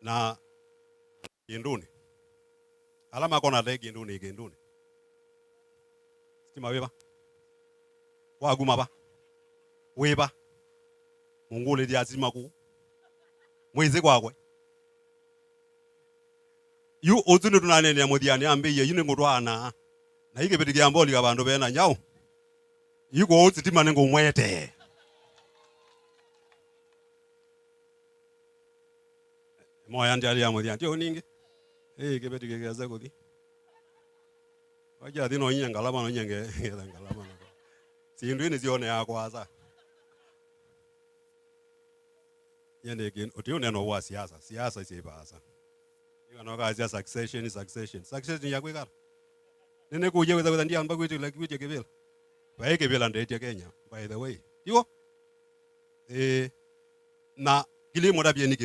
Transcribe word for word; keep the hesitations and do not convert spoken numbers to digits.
Na kĩndũnĩ. Ala makona te kĩndũnĩ, kĩndũnĩ. Sitima wĩva? Wakuma va? Wĩva? Mũngũlĩthya sitima kũu. Mwĩsĩ kwakwe. Yu ũsu nĩ tũnaneenea mũthyanĩ ambĩie, yu nĩngũtwaana. Na yu kĩvĩtĩ kĩa mboli ka vandũ vena nyaũ. Yu kũu sitima nĩngũmwetee. Moya ndiali ya mũthya, tio ningĩ. Ĩĩ, kĩveti kĩkese kũthi. Wajathi no inye ngalama, no inye nge-, ngetha ngalama nako. Sindu ini sione ya kwasa. Yende kin, uti uneno wa siasa, siasa isi ipasa. Iga no kasia succession, succession. Succession ya kwikara. Nene kuje weza weza ndiamba kwiti like kwiti kivila. Vai kivila ndetia Kenya, by the way. Iwo? Eh, na kili mũtavye nĩkĩ?